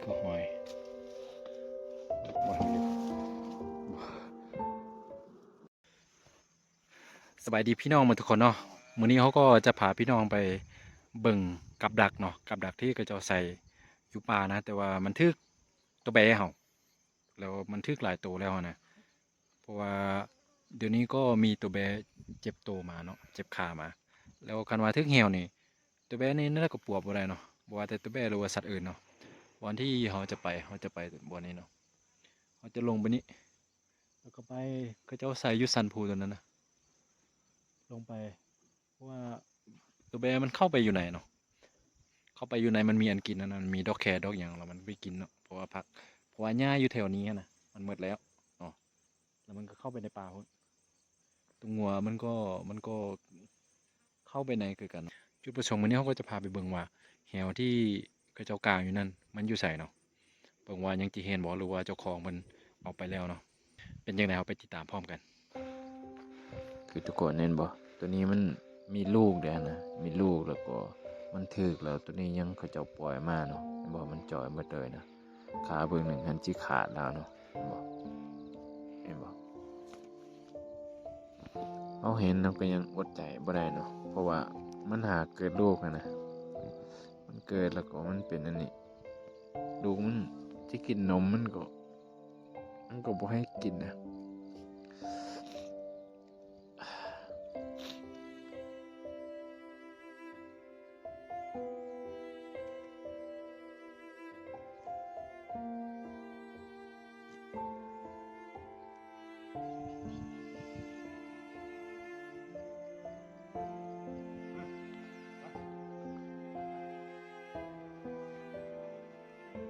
ຄືຫອຍ. ສະບາຍດີພີ່ນ້ອງໝົດທຸກຄົນເນາະ. ມື້ນີ້ເຮົາກໍຈະພາພີ່ນ້ອງໄປເບິ່ງກັບດັກເນາະ, ກັບດັກທີ່ເຂົາເຈົ້າໃສ່ຢູ່ປ່ານະ, ແຕ່ວ່າມັນຖືກຕົວແບ້ເຮົາ ແລ້ວມັນຖືກຫຼາຍໂຕແລ້ວນະ. ເພາະວ່າດຽວນີ້ກໍມີຕົວແບ້ເຈັບໂຕມາເນາະ, ເຈັບຂາມາ. ແລ້ວຄັນວ່າຖືກແຮ້ວນີ້ ຕົວແບ້ນີ້ໜ້າຈະກະປວບບໍ່ໄດ້ເນາະ, ບໍ່ວ່າແຕ່ຕົວແບ້ ຫຼືວ່າສັດອື່ນເນາະ. ບ່ອນທີ່ເຮົາຈະໄປ, ເຮົາຈະໄປບ່ອນນີ້ເນາະ, ເຮົາຈະລົງໄປນີ້ ແລ້ວກໍໄປ, ເຂົາເຈົ້າໃສ່ຢູ່ສັນພູຕົວນັ້ນນະ, ລົງໄປ. ເພາະວ່າຕົວແບ້ມັນເຂົ້າໄປຢູ່ໃນເນາະ, ເຂົ້າໄປຢູ່ໃນ ມັນມີອັນກິນອັນນັ້ນ, ມັນມີດອກແຄດອກຫຍັງ ແລ້ວມັນໄປກິນເນາະ. ເພາະວ່າຜັກ, ເພາະວ່າຫຍ້າຢູ່ແຖວນີ້ຫັ້ນນະ ມັນໝົດແລ້ວເນາະ, ແລ້ວມັນກໍເຂົ້າໄປໃນປ່າພຸ້ນ. ຕົວງົວມັນກໍ, ມັນກໍເຂົ້າໄປໃນຄືກັນ. ຈຸດປະສົງມື້ນີ້ເຮົາກໍຈະພາໄປເບິ່ງວ່າແຮ້ວທີ່ເຂົາເຈົ້າກາງຢູ່ນັ້ນ ມັນຢູ່ໃສເນາະ. ເບິ່ງວ່າຍັງຈະເຫັນບໍ່ ຫຼືວ່າເຈົ້າຂອງເພິ່ນເອົາໄປແລ້ວເນາະ. ເປັນຈັ່ງໃດ ເຮົາໄປຕິດຕາມພ້ອມກັນ. ຄືທຸກຄົນເຫັນບໍ່ ຕົວນີ້ມັນມີລູກແລ້ວນະ, ມີລູກແລ້ວກໍມັນຖືກແລ້ວ. ຕົວນີ້ຍັງເຂົາເຈົ້າປ່ອຍມາເນາະ, ເຫັນບໍ່ ມັນຈ່ອຍໝົດເລີຍນະ. ຂາເບື້ອງໜຶ່ງຫັ້ນຊິຂາດແລ້ວເນາະ, ເຫັນບໍ່ ເຫັນບໍ່? ເຮົາເຫັນເຮົາກໍຍັງອົດໃຈບໍ່ໄດ້ເນາະ, ເພາະວ່າມັນຫາເກີດລູກຫັ້ນນະ, ມັນເກີດແລ້ວກໍມັນເປັນອັນນີ້. ລູກມັນຊິກິນນົມ ມັນກໍ, ມັນກໍບໍ່ໃຫ້ກິນນະ.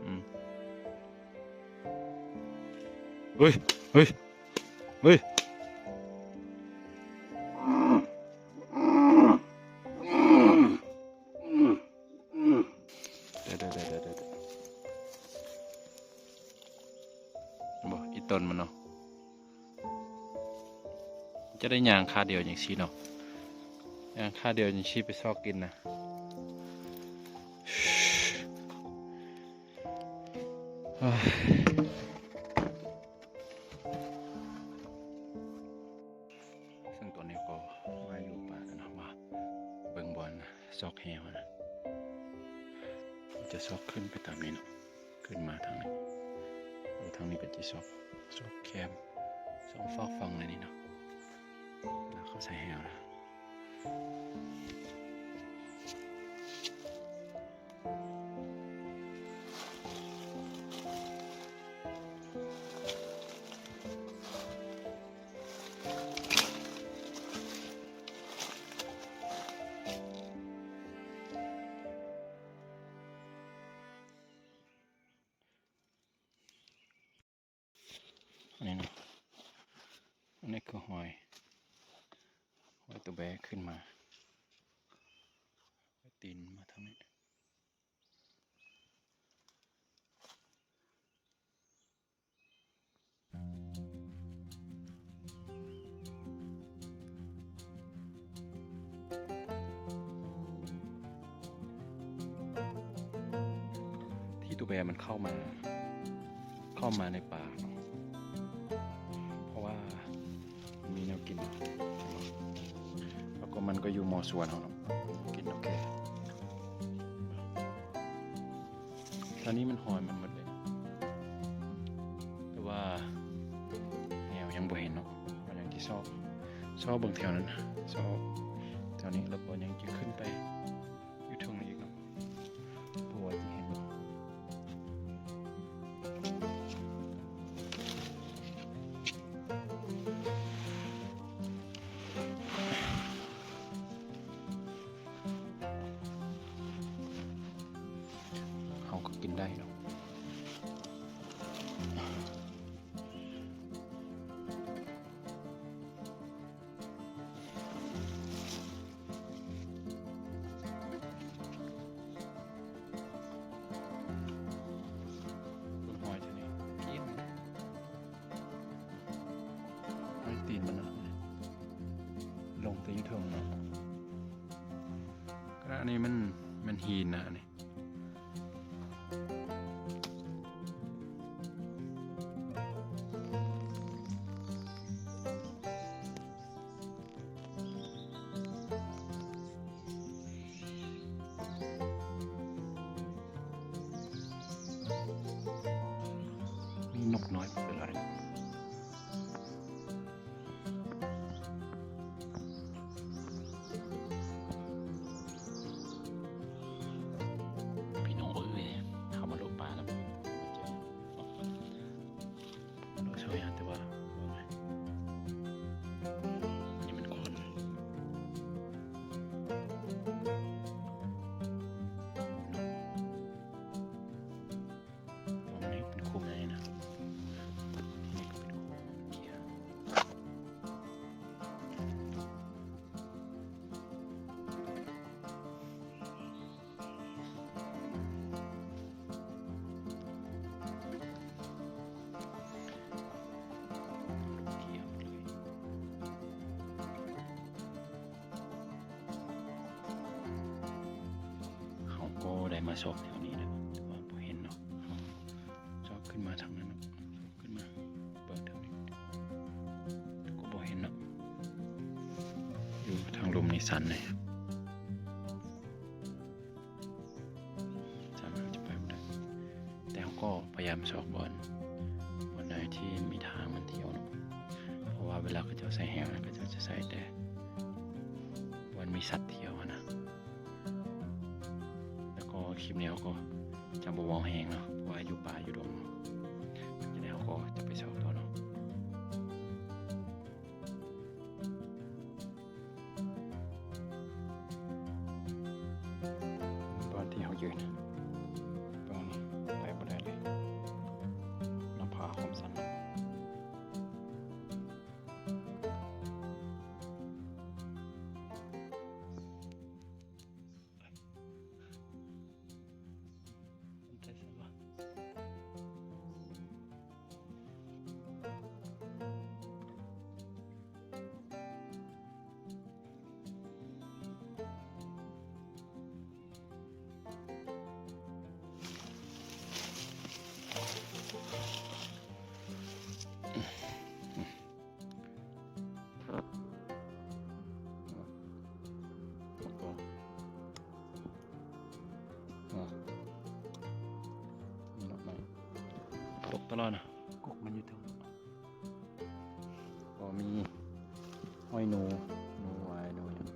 ອືມ ເຮີ້ຍ ເຮີ້ຍ ເຮີ້ຍ. ເດີໆໆໆໆ ເຫັນບໍ່ ອີ່ຕົນມັນເນາະ, ຈະໄດ້ຍ່າງຂາດຽວຈັ່ງຊີ້ເນາະ, ຍ່າງຂາດຽວຈັ່ງຊີ້ໄປຊອກກິນນະ. ເຊິ່ງຕອນນີ້ກໍມາຢູ່ປ່າແລ້ວເນາະ, ມາເບິ່ງບ່ອນຊອກແຮ້ວນະ. ຈະຊອກຂຶ້ນໄປຕາມນີ້ເນາະ, ຂຶ້ນມາທາງນີ້, ແລ້ວທາງນີ້ກໍຈະຊອກ, ຊອກແຄມສອງຟາກຝັ່ງໃນນີ້ເນາະ, ແລ້ວເຂົ້າໃສ່ແຮ້ວນະ. ອັນນີ້ນະ, ອັນນີ້ຄືຮອຍ, ຮອຍຕົວແບ້ຂຶ້ນມາ, ຮອຍຕີນມາທາງນີ້. ທີ່ຕົວແບ້ມັນເຂົ້າມາ, ເຂົ້າມາໃນປ່າເນາະ, ເພາະວ່າ ມີແນວກິນ ແລ້ວກໍມັນກໍຢູ່ໝໍ່ສວນເຮົາເນາະ, ກິນ ໂອເຄ. ຕອນນີ້ມັນຮອຍມັນໝົດເລີຍ, ແຕ່ວ່າແນວຍັງບໍ່ເຫັນເນາະ, ເຮົາຍັງຊິຊອກ, ຊອກເບິ່ງແຖວນັ້ນ, ຊອກແຖວນີ້ ແລ້ວກໍຍັງຊິຂຶ້ນໄປຢູ່ເທິງອີກເນາະ. ບໍ່ວ່າຈະເຫັນບໍ່, ເຮົາກໍກິນໄດ້ເນາະ. ເບິ່ງຮອຍເທື່ອນີ້ ກ້ຽງ, ຮອຍຕີນມັນນະ ລົງແຕ່ຢູ່ເທິງເນາະ. ກະອັນນີ້ມັນ, ມັນຫີນນະ ອັນນີ້. ມາຊອກແຖວນີ້ແຫຼະ ແຕ່ວ່າບໍ່ເຫັນເນາະ. ຊອກຂຶ້ນມາທາງນັ້ນເນາະ ຊອກຂຶ້ນມາເບິ່ງທາງນີ້ ແຕ່ກໍບໍ່ເຫັນເນາະ. ຢູ່ທາງລຸ່ມນີ້ຊັນເລີຍ. ສາມາດຈະໄປບໍ່ໄດ້ ແຕ່ເຮົາກໍພະຍາຍາມຊອກບ່ອນ ບ່ອນໃດທີ່ມີທາງມັນທ່ຽວເນາະ. ເພາະວ່າເວລາເຂົາເຈົ້າໃສ່ແຫນະ ເຂົາເຈົ້າຈະໃສ່ແຕ່ບ່ອນມີສັດທ່ຽວຫັ້ນນະ. ແລ້ວກໍຄລິບນີ້ເຮົາກໍຈະບໍ່ເວົ້າແຮງເນາະ ເພາະວ່າຢູ່ປ່າຢູ່ດົງເນາະ. ຈັ່ງໃດເຮົາກໍຈະໄປຊອກຕໍ່ເນາະ. ບ່ອນທີ່ເຮົາຢືນ ເບິ່ງນີ້ ໄປບໍ່ໄດ້ເລີຍ ນ້ຳຜາຄວາມຊັນ. ຕົກຕະຫຼອດນະ ກົກມັນຢູ່ເທິງ. ກໍມີຫອຍໜູ ໜູຫວາຍ ໜູຫຍັງກິນ.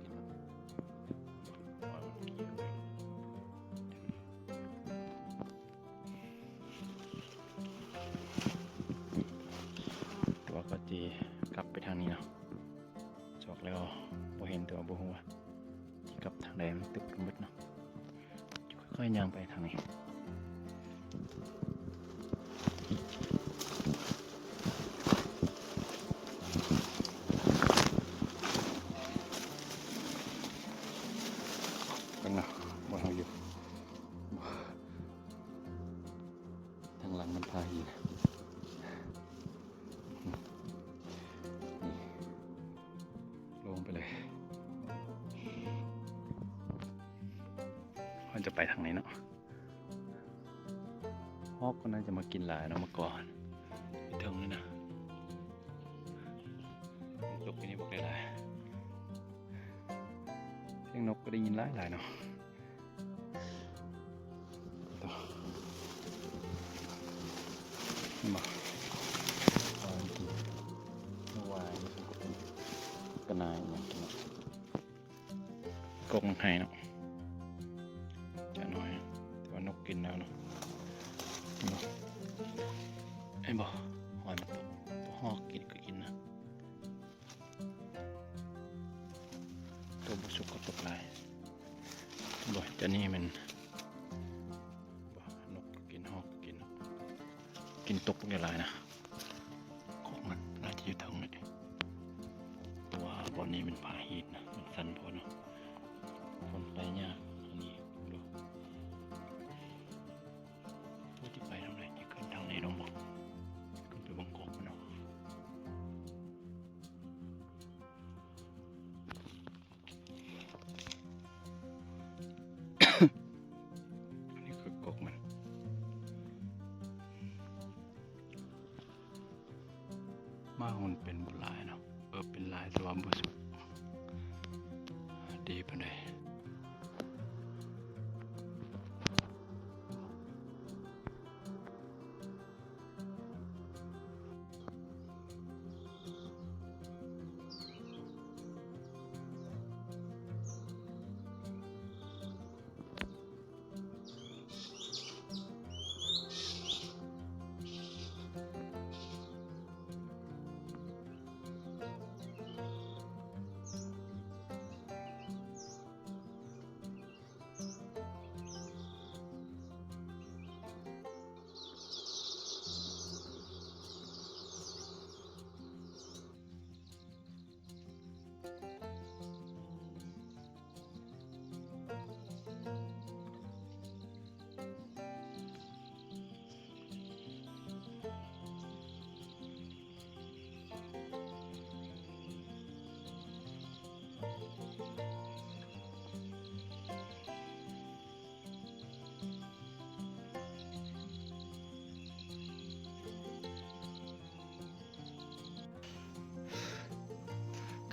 ຕົວກໍຊິກັບໄປທາງນີ້ເນາະ ຊອກແລ້ວບໍ່ເຫັນ ແຕ່ວ່າບໍ່ຮູ້ວ່າຊິກັບທາງໃດ ມັນຕຶບໄປໝົດເນາະ. ຄ່ອຍຍ່າງໄປທາງນີ້ກັນເນາະ ບ່ອນເຮົາຢູ່ ທາງຫຼັງມັນຜາຫີນ. ລົງໄປເລີຍ ເຮົາຈະໄປທາງນີ້ເນາະ. ຮອກກໍໜ້າຈະມາກິນຫຼາຍເນາະ ມາກ່ອນຢູ່ເທິງນີ້ນະ. ຕົກຢູ່ນີ້ບັກຫຼາຍໆ ສຽງນົກກໍໄດ້ຍິນຫຼາຍໆເນາະ. ເຫັນບໍ່ ເອົາກິນ ເອົາຫວາຍ ກະນາຍຫຍັງກິນເນາະ. ກົກມັນໄຫເນາະ ຈະນ້ອຍ ແຕ່ວ່ານົກກິນແລ້ວເນາະ. ເຫັນບໍ່ ເຫັນບໍ່ ຫອຍມັນຕົກ ພວກຮອກກິນກໍກິນນະ. ຕົວບໍ່ສຸກກໍຕົກຫຼາຍ. ບໍ່ ຈານນີ້ແມ່ນ ບໍ່ ນົກກໍກິນ ຮອກກໍກິນເນາະ. ກິນຕົກບັກຫຼາຍໆນະ. ຂອງມັນໜ້າຈະຢູ່ເທິງນີ້ ເພາະວ່າບ່ອນນີ້ມັນຜາຫີນນະ ມັນຊັນໂພດເນາະ. ຄົນໄປຍາກ ອັນນີ້ເບິ່ງດູ ວ່າຊິໄປທາງໃດ ຊິຂຶ້ນທາງນີ້ລົງບໍ່ ຂຶ້ນໄປເບິ່ງກົກມັນເນາະ. ອັນນີ້ຄືກົກມັນ ໝາກມັນເປັນບໍ່ຫຼາຍເນາະ ເອີ ເປັນຫຼາຍແຕ່ວ່າບໍ່ສຸກ. ດີ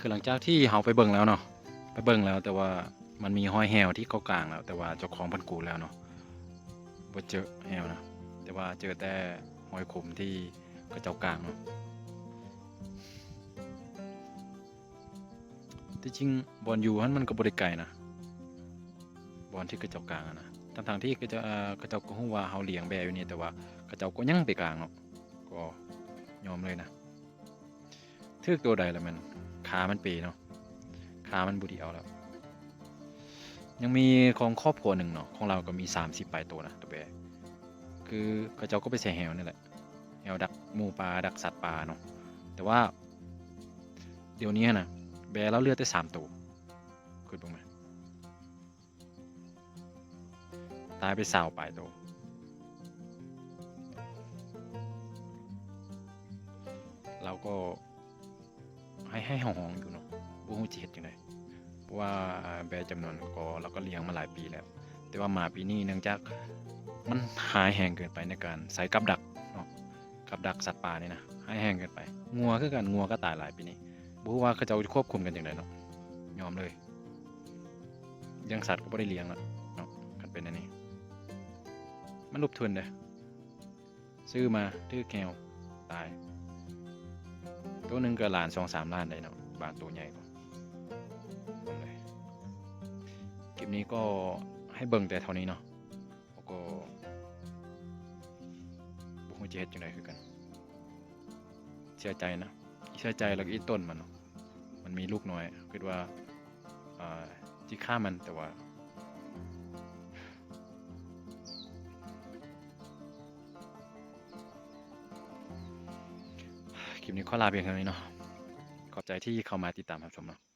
ຄືຫຼັງຈາກທີ່ເຮົາໄປເບິ່ງແລ້ວເນາະ ໄປເບິ່ງແລ້ວ ແຕ່ວ່າມັນມີຮອຍແຮ້ວທີ່ເຂົາກາງແລ້ວ ແຕ່ວ່າເຈົ້າຂອງເພິ່ນກູດແລ້ວເນາະ ບໍ່ເຈີແຮ້ວນະ ແຕ່ວ່າເຈີແຕ່ຮອຍຂຸມທີ່ເຂົາເຈົ້າກາງເນາະ. ທີ່ຈິງບ່ອນຢູ່ຫັ້ນມັນກໍບໍ່ໄດ້ໄກນະ ບ່ອນທີ່ເຂົາເຈົ້າກາງຫັ້ນນະ ທັງໆທີ່ເຂົາເຈົ້າ ເອີ ເຂົາເຈົ້າກໍຮູ້ວ່າເຮົາລ້ຽງແບ້ຢູ່ນີ້ ແຕ່ວ່າເຂົາເຈົ້າກໍຍັງໄປກາງເນາະ ກໍຍອມເລີຍນະ. ຖືກໂຕໃດລະແມ່ນຂາມັນເປເນາະ ຂາມັນບໍ່ດີເອົາແລ້ວ. ຍັງມີຂອງຄອບຄົວໜຶ່ງເນາະ ຂອງລາວກໍມີສາມສິບປາຍໂຕນະ ໂຕແບ້ ຄືເຂົາເຈົ້າກໍໄປໃສ່ແຮ້ວນີ້ແຫຼະ ແຮ້ວດັກໝູປ່າ ດັກສັດປ່າເນາະ ແຕ່ວ່າດຽວນີ້ຫັ້ນນະ ແບ້ລາວເຫຼືອແຕ່ສາມໂຕ ຄິດເບິ່ງແມະ ຕາຍໄປຊາວປາຍໂຕ ລາວກໍໄຫ້ ໄຫ້ເຮົາຮ້ອງຢູ່ເນາະ ບໍ່ຮູ້ຊິເຮັດຈັ່ງໃດ ເພາະວ່າແບ້ຈຳນວນກໍ ລາວກໍລ້ຽງມາຫຼາຍປີແລ້ວ ແຕ່ວ່າມາປີນີ້ເນື່ອງຈາກມັນຮ້າຍແຮງເກີນໄປໃນການໃສ່ກັບດັກເນາະ ກັບດັກສັດປ່ານີ້ນະ ຮ້າຍແຮງເກີນໄປ ງົວຄືກັນ ງົວກໍຕາຍຫຼາຍປີນີ້ ບໍ່ຮູ້ວ່າເຂົາເຈົ້າຈະຄວບຄຸມກັນຈັ່ງໃດເນາະ ຍອມເລີຍ ລ້ຽງສັດກໍບໍ່ໄດ້ລ້ຽງລະເນາະ ຄັນເປັນແນວນີ້ ມັນລົບທຶນເດ້ ຊື້ມາຖືກແຮ້ວຕາຍ ໂຕໜຶ່ງກໍລ້ານສອງສາມລ້ານໄດ້ເນາະ ບາງໂຕໃຫຍ່ກໍ ຄລິບນີ້ກໍໃຫ້ເບິ່ງແຕ່ເທົ່ານີ້ເນາະ ແລ້ວກໍບໍ່ຮູ້ຈະເຮັດຈັ່ງໃດຄືກັນ ເສຍໃຈນະ ເສຍໃຈ ແລ້ວກໍອີ່ຕົນມັນເນາະ ມັນມີລູກນ້ອຍ ຄິດວ່າ ອ່າ ຊິຂ້າມັນ ແຕ່ວ່າ ຄລິບນີ້ຂໍລາພຽງເທົ່ານີ້ເນາະ ຂອບໃຈທີ່ເຂົ້າມາຕິດຕາມຮັບຊົມເນາະ.